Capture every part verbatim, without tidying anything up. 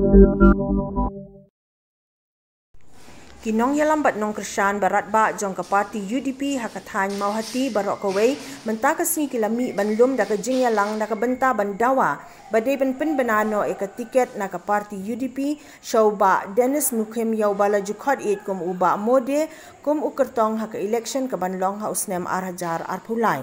Ki nongïalam bad nongkyrshan barat ba jong ka party U D P ha ka thaiñ Mawhati baroh kawei mynta ka sngi ki la mih ban lum da ka jingïalang da ka bynta ban dawa ba dei ban pynbna noh ïa ka tiket na ka party U D P sha u Bah Dennis Mukhim ïa uba la ju khot ïeit kum u Bah Mode kum u kyrtong ha ka election ka ban long ha u snem ar hajar arphew lai.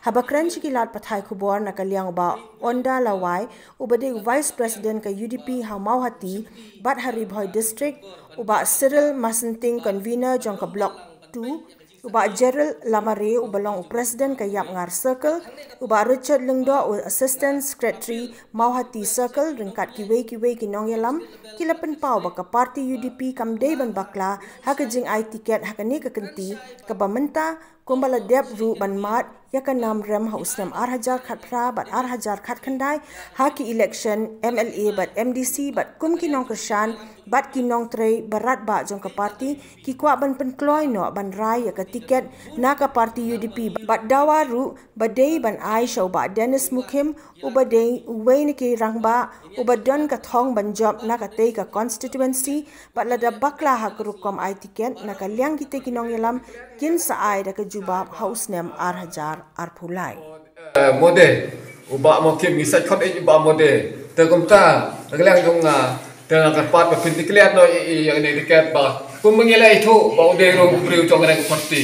Haba kren sha ki lad pathai khubor na ka liang u Bah Onda Lawai uba dei u Vice President ka U D P ha Mawhati bad ha Ri Bhoi District, u Bah Cyril Masenting, Convener jong ka Block two, u Bah Gerald Lamare uba long u President ka Yapngar Circle, u Bah Richard Lyngdoh u Assistant Secretary Mawhati Circle, ryngkat kiwei kiwei ki nongïalam, ki la pynpaw ba ka party U D P kam dei ban bakla ha ka jingai tiket ha kane ka kynti, kaba mynta kumba la dep ruh ban mad ïa ka nam rem ha u snem ar hajar khatphra bad ar hajar khatkhyndai ha ki election M L A bad M D C bad kum ki nongkyrshan bad ki nongtrei barat ba jong ka party ki kwah ban pynkloi noh ban rai ïa ka tiket na ka party U D P bad dawa ruh ba dei ban ai sha u Bah Dennis Mukhim uba dei uwei na ki rangbah uba don ka thong ban jop na katei ka constituency bad lada bakla ha ka rukom ai tiket na ka liang kitei ki nongïalam kin sa ai da ka jubab ha u snem ar hajar arphew lai. Eh, Mode, u Bah Mukhim, ngi sa khot ïa u Bah Mode. Te kumta, na ka liang jong nga, te nga kyrpad ba phin declare noh ïa, ïa, ïa kane tiket ba kum ba ngi la ïathuh ba u dei ruh u briew jong kane ka party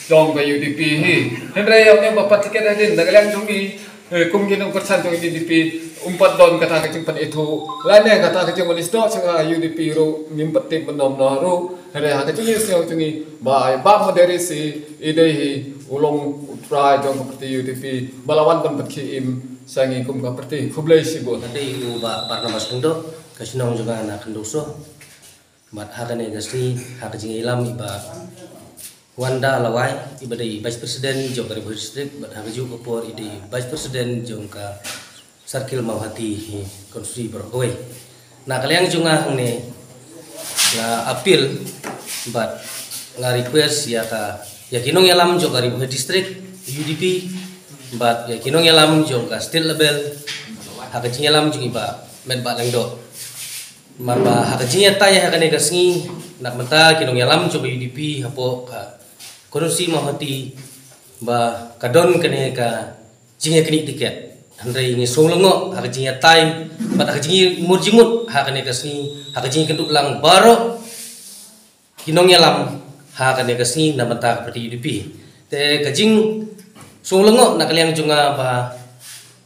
jong ka U D P hi. Hynrei ïa une u ba pat tiket hadien, na ka liang jong ngi, eh, kum ki nongkyrshan jong U D P, um pat don kata ka jingpynithuh lane kata ka jingwan isnoh sha nga, U D P ruh ngim pat tip mynno mynno ruh. Hynrei ha ka jingïasnoh jong ngi ba, ba Mode Rishi i dei hi u long u trai jong ka party U D P ba la wan ban pynkhie im sha ngi kum ka party. Khublei shibun. Ka dei u Bah Barnabas Lyngdoh, ka shnong jong nga na Khyndewsoh. Bad ha kane ka sngi, ha ka jingïalam i Bah Wanda Lawai, iba dei Vice President jong ka Ri Bhoi District, bad ha kajuh ka por i dei Vice President jong ka Circle Mawhati hi, constituency baroh kawei. Na ka liang jong nga hangne, nga appeal bad nga request ïa ka, ïa ki nongïalam jong ka Ri Bhoi District, U D P, bad ïa ki nongïalam jong ka state level, ha ka jingïalam jong i Bah Metbah Lyngdoh. Namar ba ha ka jingïatai ha kane ka sngi, na ka bynta ki nongïalam jong ka U D P hapoh ka constituency Mawhati, ba ka don kane ka jingïaknieh tiket. Hynrei ngi sngew lyngngoh ha ka jingïatai bad ha ka jingmut jingmut ha kane ka sngi, ha ka jingïakynduh lang baroh ki nongïalam ha kane ka sngi na bynta ka party U D P. Te ka jingsngew lyngngoh na ka liang jong nga ba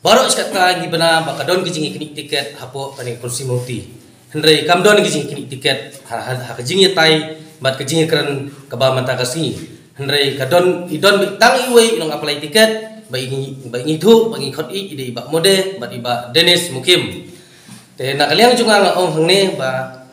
baroh shi katta ngi bna ba ka don ka jingïaknieh tiket hapoh kane ka constituency Mawhati. Hynrei kam don ka jingïaknieh tiket ha, ha, ha ka jingïatai bad ka jingïakren kaba mynta ka sngi. Hynrei ka don, i don ba tang iwei i nong apply tiket, ba i, ba ngi thuh, ba ngi khot ïa i, i dei i Bah Mode bad i Bah Dennis Mukhim. Te na ka liang jong nga nga ong hangne ba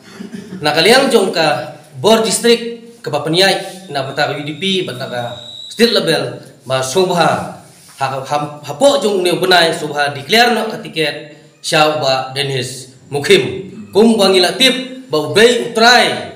na ka liang jong ka bor district kaba pynïaid na bynta ka U D P bad na ka state level ba sngewbha ha, ha, hapoh jong une u bnai sngewbha declare noh ka tiket sha u Bah Dennis Mukhim kum ba ngi la tip ba u dei u trai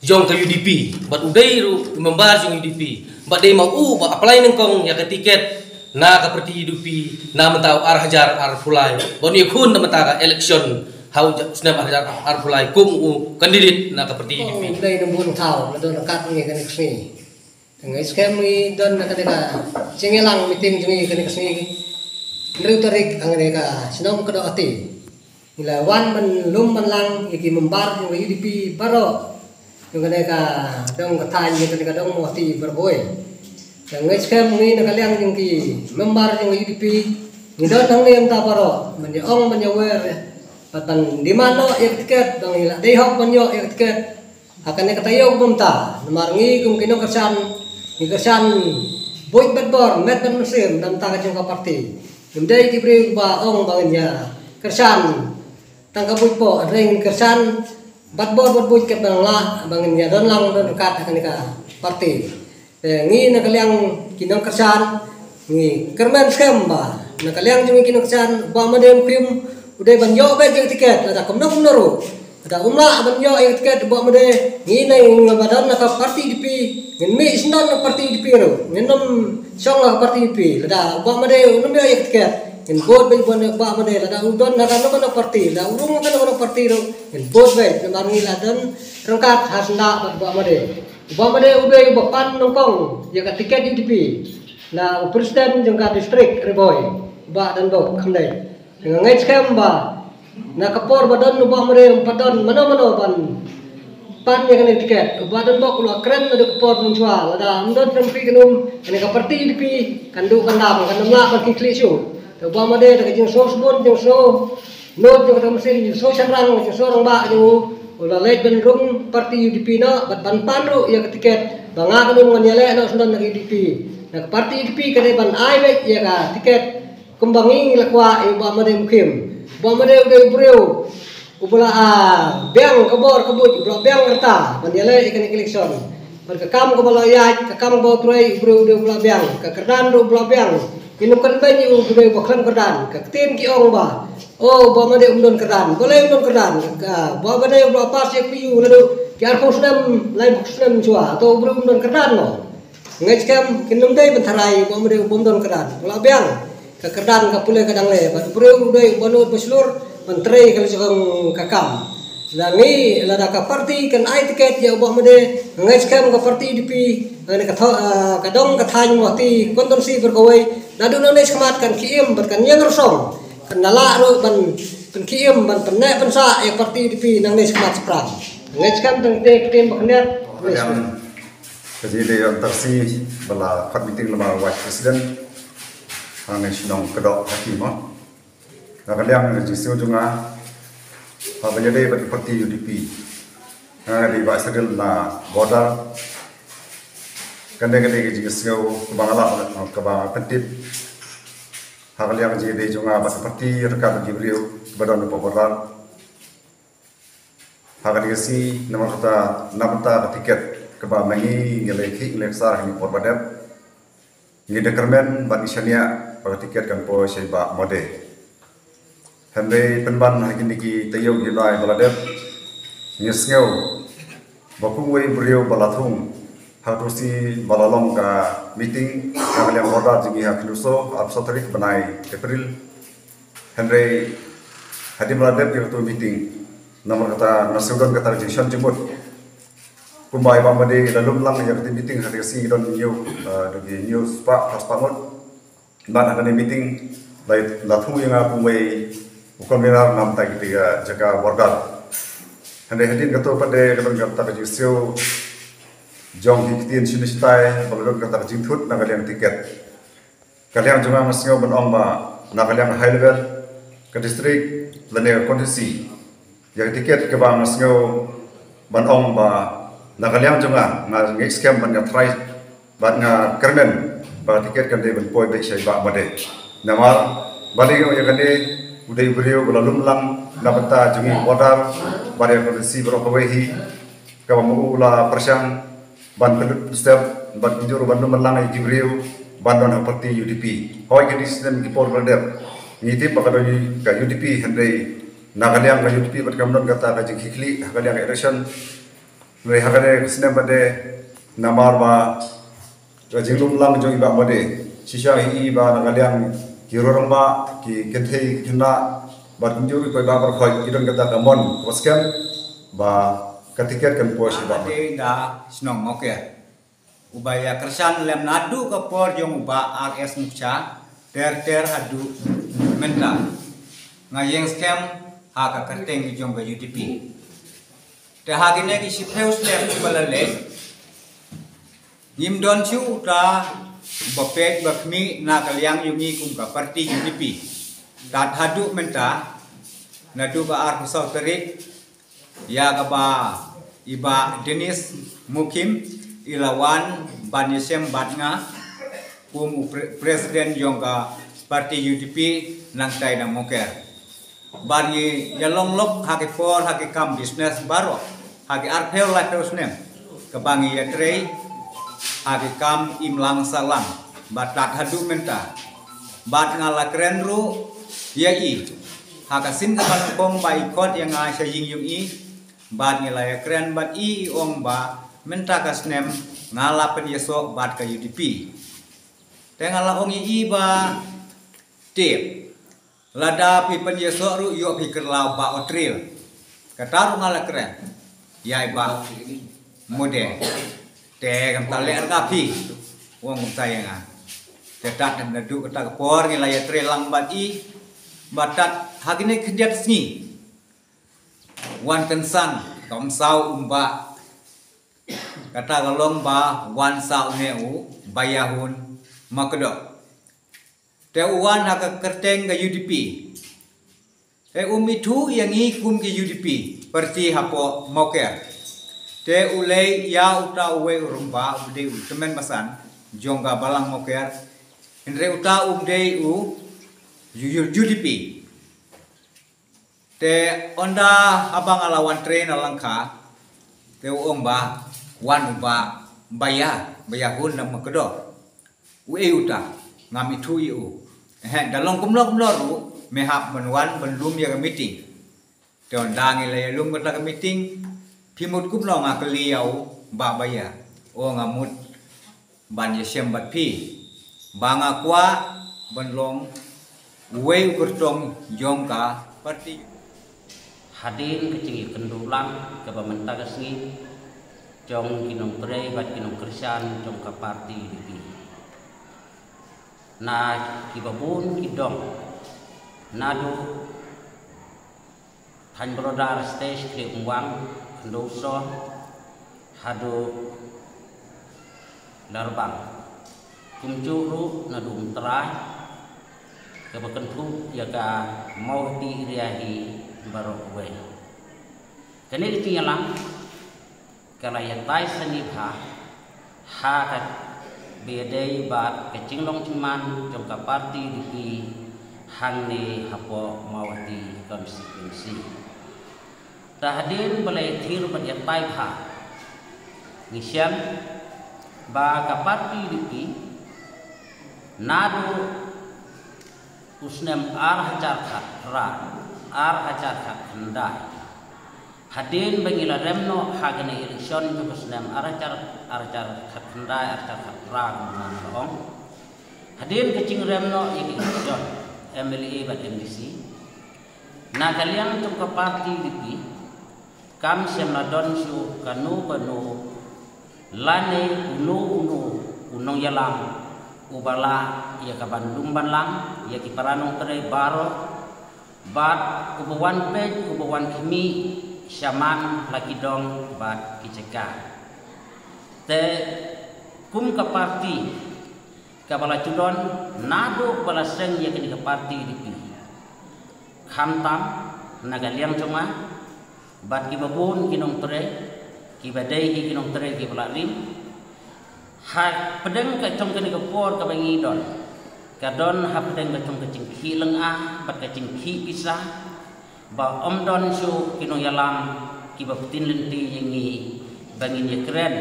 jong ka U D P bad u dei ruh u member jong U D P bad dei ma u ba apply nyngkong ïa ka tiket na ka party U D P na mynta u ar hajar arphew lai bad u ïakhun na mynta ka election ha u snem ar hajar arphew lai kum u candidate na ka party U D P. Ong dei na bun thaw la don kat ngi kane ka sngi. Te ngi skhem ngi don na kane ka jingïalang meeting jong ngi kane ka sngi. Hynriew tarik ha kane ka shnong Kdohati. Ngi la wan ban lum ban lang ïa ki member jong ka U D P baroh jong kane ka dong ka thaiñ, jong kane ka dong Mawhati baroh kawei. Te ngi skhem ngi na ka liang jong ki member jong ka U D P ngi don hangne mynta baroh ban ïa ong ban ïa wer bad ban demand noh ïa ka tiket, ba ngi la dei hok ban ïoh ïa ka tiket. Ha kane ka taïew kumta, namar ngi kum ki nongkyrshan, ngi kyrshan buit bad bor, met bad mynsiem, na bynta ka jong ka party. Ngim dei ki briew ba ong ba ngin ïa kyrshan tang ka buit bor, hynrei ngin kyrshan bad bor bad buit katba ngi lah, ba ngin ïa don lang don ryngkat ha kane ka party. Te ngi na ka liang ki nongkyrshan, ngi kyrmen skhem ba na ka liang jong ngi ki nongkyrshan, Bah Mode Mukhim u dei ban ïoh beit ïa ka tiket, lada kumno kumno ruh. Lada um lah ban ïoh ïa ka tiket, Bah Mode, ngi na ngi ba don na ka party U D P, ngin mih sngewdon na ka party U D P ruh. Ngin ym shong na ka party U D P. Lada Bah Mode um ïoh ïa ka tiket, Ngin bud bad u Bah Made, lada u don na kano kano parti, lada u rung na kano kano parti ruh, ngin bud bad, namar ngi la don ryngkat ha syndah bad u Bah Made. U Bah Made u dei uba pan nyngkong ïa ka tiket U D P na u president jong ka district Ri Bhoi, u Bah Donbok Khamdei. Nga ngeit skhem ba na ka por ba don u Bah Made, ym pat don mano mano ban pan ïa kane ka tiket. U Bah Donbok u la kren naduh ka por mynshuwa, lada ym don Prem Krieh Kynhun, kane ka parti U D P kan duh kan dam, kan ym lah ban khlieh shuh. Te u Bah Made, da ka jingsngew sbun, jingsngew nud jong kata ka mynsiem, jingsngew shynrang, jingsngew rangbah jong u, u la leit ban rung parti U D P noh, bad ban pan ruh ïa ka tiket ba nga kynhun ngan ïaleh noh shen na ka U D P. Na ka parti U D P ka dei ban ai beit ïa ka tiket kumba ngi ngi la kwah ïa u Bah Made Mukhim. U Bah Made u dei u briew uba la, ah, biang ka bor ka buit, uba la biang ka rta ban ïaleh ïa kane ka election. Bad ka kam kaba la ïaid, ka kam kaba u trei, u briew u dei uba la biang, ka kyrdan ruh uba la biang. Ngin ym kren beiñ ïa u, u dei uba khlem kyrdan. Ka ktien ki ong ba, oh, u Bah Made um don kyrdan. Balei um don kyrdan? Ka, u Bah Made uba la pass ïa ka P U naduh ki arphew snem, laiphew snem shuwa. To u briew um don kyrdan mo. Ngeit skhem kin ym dei ban tharai u Bah Made uba um don kyrdan. Uba la biang, ka kyrdan ka pule ka dang leh. Bad u briew u dei uba nud ba shlur ban trei ka lajong ka kam. Lada ngi, lada ka parti kan ai tiket ïa u Bah Made, ngeit skhem ka parti U D P, lane ka tho-, ah, ka dong ka thaiñ Mawhati, constituency baroh kawei, naduh nangne shakhmat kan khie im bad kan ïeng rong, kan da lah ruh ban pynkhie im, ban pynneh pynsah ïa ka parti U D P nangne shakhmat shaphrang. Ngeit skhem tang te ktien ba khyndiat. Ka jingïadei ïa u Bah Tarsi ba la khot meeting lem bad u Vice President hangne shnong Kdok Haki mo. Na ka liang ka jingsngew jong nga, haba ïadei bad ka parti U D P, nga dei ba sdang na border. Kane ka dei ka jingsngew kaba nga lah, kaba nga pyntip. Ha ka liang ka jingïadei jong nga bad ka parti ryngkat bad ki briew ba don hapoh border. Ha kane ka sngi, namar kata, na bynta ka tiket kaba ma ngi ngi la ïakhih ngi la ksar ha kine ki por ba dep, ngi da kyrmen bad ngi shaniah ba ka tiket kan poi sha i Bah Made. Hynrei pynban ha kine ki taïew ki bnai ba la dep, ngi sngew ba kum uwei u briew ba la thung ha ka sngi ba la long ka meeting na ka liang border jong ngi ha Khliehriat, arphew saw tarik bnai April. Hynrei hadien ba la dep ïa katu ka meeting, namar kata nga sngew don kata ka jingshon jingmut. Kumba i Bah Made i la lum lang ïa katu ka meeting, ha katu ka sngi don hynñiew, eh, don hynñiew spah, phra spah ngut. Bad ha kane ka meeting la, la thung ïa nga kum uwei u convener na bynta kita ki jaka border. Hynrei hadien katu pat de ka don kata ka jingsngew jong ki ktien shane shatai, ba ka don kata ka jingthut na ka liang tiket. Ka liang jong nga nga sngew ban ong ba na ka liang high level, ka district lane ka constituency, ïa ka tiket kaba nga sngew ban ong ba na ka liang jong nga nga ngeit skhem bad nga try bad nga kyrmen ba ka tiket kan dei ban poi beit sha i Bah Made. Namar balei nga ong ïa kane, u dei u briew ba la lum lang na bynta jong ngi border bad ïa ka constituency baroh kawei hi, kaba ma u la pyrshang ban pynlut pynstep, ban kynjur, ban lum ban lang ïa ki briew ban don ha parti U D P. Hooid, ki dei snem ki por ba la dep ngi tip ba ka don ka U D P, hynrei na ka liang ka U D P bad kam don kata ka jingkhihkhlieh ha ka liang ka election. Hynrei ha kane ka snem pat de, namar ba ka jinglum lang jong i Bah Made, shisha hi i ba na ka liang ki rangbah, ki kynthei ki khynnah bad kumjuh i paidbah baroh khoit ki don kata ka mon kaba skhem ba ka tiket kan poi sha i Bah Made. Ate da shnong Mawker, uba ïa kyrshan lem naduh ka por jong u Bah R S Muksa ter ter haduh mynta. Nga ïeng skhem ha ka kyrteng jong ka U D P. Te ha kine ki shiphew snem ba la leit, ngim don shuh uta ba peit ba khmih na ka liang jong ngi kum ka parti U D P. Tad haduh mynta, naduh ka arphew saw tarik, ïa kaba i Bah Dennis Mukhim i la wan ban ïashem bad nga kum u pre-, president jong ka parti U D P nangtai na Mawker. Bad ngi ïa long lok ha ki por, ha ki kam business baroh ha ki arphew laiphew snem kaba ngi ïa trei ha ki kam imlang sahlang bad tad haduh mynta. Bad nga la kren ruh ïa i ha ka sien kaba nyngkong ba i khot ïa nga sha ïing jong i, bad ngi la ïa kren bad i, i ong ba mynta ka snem nga la pynïasoh bad ka U D P. Te nga la ong ïa i ba tip, Lada phi pynïasoh ruh ïoh phi kylla u Bah Otril. Kata ruh nga la kren ïa i Bah Mude. Te kam ta leh rga phi. Wang kumta ïa nga. Te tat naduh kata ka por ngi la ïatrei lang bad i. Bad tat ha kine khyndiat sngi wan kynsan kam saw um ba. Kata ka long ba wan saw ne u Bah Yahun Makdo. Te u wan ha ka kyrteng ka U D P. Te um ithuh ïa ngi kum ki U D P parti hapoh Mawker. Te u lei ïa uta uwei u rangbah u dei u tymmen basan jong ka balang Mawker. Hynrei uta um dei u U D P. Te ynda haba nga la wan trei na Langkha, te u ong ba wan u Bah, Bah Yah, Bah Yahun na Makdo. U ei uta, ngam ithuh ïa u. He, da long kumno kumno ruh me hap ban wan ban lum ïa ka meeting. Te ynda ngi la ïalum kata ka meeting, phi mut kumno? Nga kylli ïa u Bah, Bah Yah. O, nga mut ban ïashem bad phi ba nga kwah ban long uwei u kyrtong jong ka parti. Hadien ka jingïakynduh lang kaba mynta ka sngi jong ki nongtrei bad ki nongkyrshan jong ka parti U D P, na kiba bun ki dong naduh Thaiñ Brodar Stage, Khlieh Umwang, Khyndew Soh haduh Larbang. Kumjuh ruh naduh Umtrai, kaba kynthup ïa ka Mawhati area hi baroh kawei. Kane ka jingïalang ka la ïatai sani bha ha kaba ïadei bad ka jinglong jingman jong ka parti U D P hangne hapoh Mawhati constituency. Te hadien ba la ïathir bad ïatai bha, ngi shem ba ka parti U D P naduh u snem ar hajar khatphra, ar hajar khatkhyndai, hadien ba ngi la rem noh ha kane election jong ka snem ar hajar, ar hajar khatkhyndai, ar hajar khatphra kumba nga la ong. Hadien ka jingrem noh ïa ka election M L A bad M D C, na ka liang jong ka parti U D P kam shym la don shuh kano kano lane uno uno u nongïalam uba lah ïa ka ban lum ban lang ïa ki para nongtrei baroh, bad uba wan peit, uba wan khmih shaman la ki dong bad ki jaka. Te kum ka parti kaba la ju don naduh ba la seng ïa kane ka parti U D P, khamtam na ka liang jong nga bad kiba bun ki nongtrei, kiba dei hi ki nongtrei kiba la rim, hapdeng ka jong kane ka por kaba ngi don, ka don hapdeng ka jong ka jingkhih lynga bad ka jingkhih pisa, ba ym don shuh ki nongïalam kiba pynlynti ïa ngi ba ngin ïakren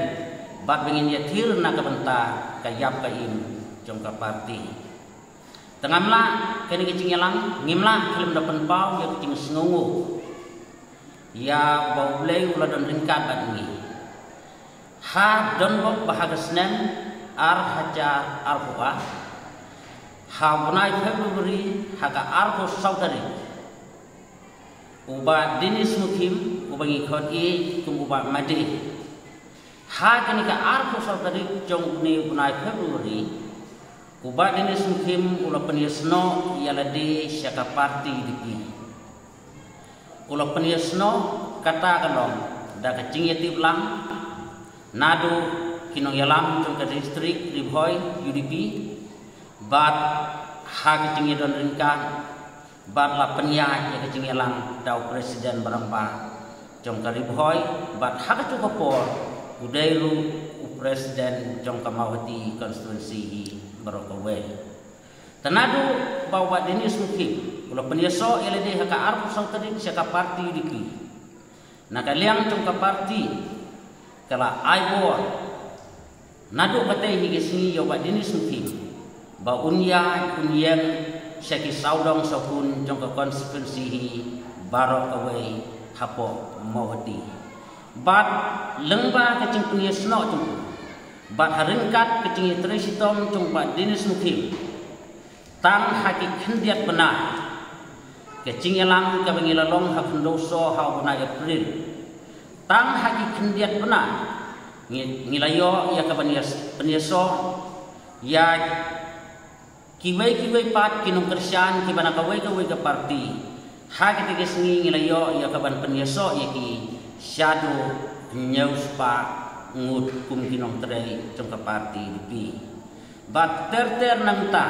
bad ba ngin ïathir na ka bynta ka ïap ka im jong ka parti. Te ngam lah, kane ka jingïalang ngim lah khlem da pynpaw ïa ka jingsngewnguh ïa ba U Blei u la don ryngkat bad ngi. Ha don bok ba ha ka snem ar hajar arphew ar, ha u bnai February ha ka arphew saw tarik, u Bah Dennis Mukhim, uba ngi khot ïa kum u Bah Made, ha kane ka arphew saw tarik jong une u bnai February, u Bah Dennis Mukhim u la pynïasnoh ïa lade sha ka parti U D P. U la pynïasnoh kata ka long da ka jingïatip lang naduh ki nongïalam jong ka district Ri Bhoi U D P, bad ha ka jingïadon ryngkat bad la pynïaid ïa ka jingïalang da u president ba rangbah jong ka Ri Bhoi, bad ha kajuh ka por u dei ruh u president jong ka Mawhati constituency hi baroh kawei. Te naduh ba u Bah Dennis Mukhim u la pynïasoh ïa lade ha ka arphew saw tarik sha ka parti U D P, na ka liang jong ka parti ka la ai bor naduh katei hi ka sngi ïa u Bah Dennis Mukhim ba un ïaid un ïeng sha ki sawdong sawkun jong ka constituency hi baroh kawei hapoh Mawhati. Bad lyngba ka jingpynïasnoh jong u bad ha ryngkat ka jingïatrei shitom jong u Bah Dennis Mukhim, tang ha ki khyndiat bnai Ka jingïalang kaba ngi la long ha khyndew so ha u bnai April. Tang ha ki khyndiat bnai ngi, ngi la ïoh ïa kaban ïa pynïasoh ïa kiwei kiwei pat ki nongkyrshan kiba na kawei kawei ka parti. Ha kata ka sngi ngi la ïoh ïa kaban pynïasoh ïa ki shaduh hynñiew spah ngut kum ki nongtrei jong ka parti D P. Bad ter ter nangta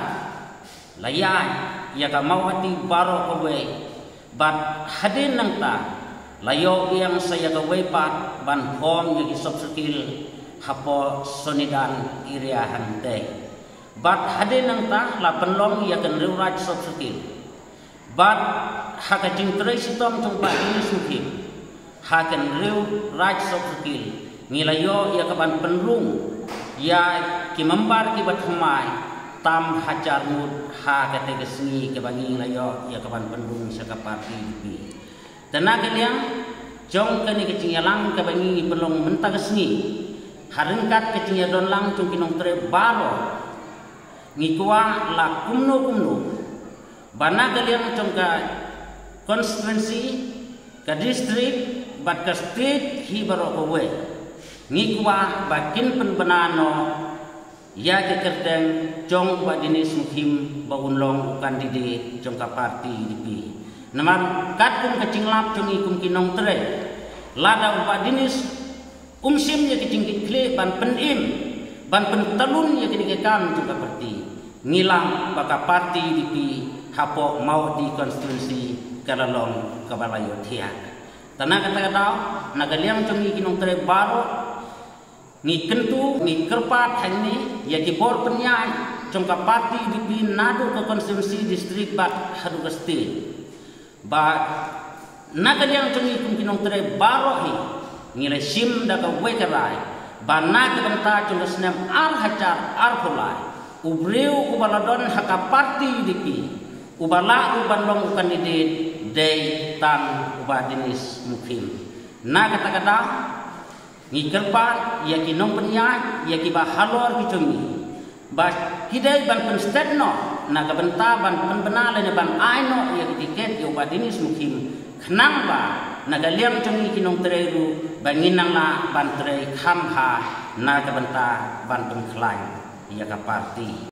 la ïaid ïa ka Mawhati baroh kawei. Bad hadien nangta la ïoh biang sa ïa kawei pat ban form ïa ki soft circle hapoh Sonidan area hangtei. Bad hadien nangta la pynlong ïa ka Hynriew Raij soft circle. Bad ha ka jingtrei shitom jong Bah Denis Mukhim ha ka Hynriew Raij soft circle ngi la ïoh ïa kaban pynrung ïa ki member kiba thymmai tam hajar ngut ha kata ka sngi kaba ngi la ïoh ïa kaban pynrung sha ka parti D P. Te na ka liang jong kane ka jingïalang kaba ngi pynlong mynta ka sngi ha ryngkat ka jingïadon lang jong ki nongtrei baroh ngi kwah la kumno kumno ba na ka liang jong ka constituency, ka district bad ka state hi baroh kawei ngi kwah ba kin pynbna noh ïa ka kyrteng jong Bah Denis Mukhim ba un long u candidate jong ka parti D P. Namar katkum ka jinglap jong ngi kum ki nongtrei, lada u Bah Denis um shim ïa ka jingkitkhlieh ban pynim ban pyntalun ïa kane ka kam jong ka parti, ngi lah ba ka parti D P hapoh Mawhati constituency ka la long kaba la ïohthiah. Te na kata ka daw na ka liang jong ngi ki nongtrei baroh ngi kyntu, ngi kyrpad hangne ïa ki bor pynïaid jong ka parti D P naduh ka constituency, district bad haduh ka state. Ba na ka liang jong ngi kum ki nongtrei baroh hi ngi la shim da kawei ka rai ba na ka bynta jong ka snem ar hajar arphew lai, u briew uba la don ha ka parti D P uba lah ruh ban long u candidate dei tang u Bah Denis Mukhim. Na kata ka daw ngi kyrpad ïa ki nongpynïaid, ïa kiba halor ki jong ngi ba ki dei ban pynstet noh na ka bynta ban pynbna lane ban ai noh ïa ki tiket ïa u Bah Denis Mukhim, khnang ba na ka liang jong ngi ki nongtrei ruh ba ngin nang lah ban trei kham bha na ka bynta ban pynkhlaiñ ïa ka parti.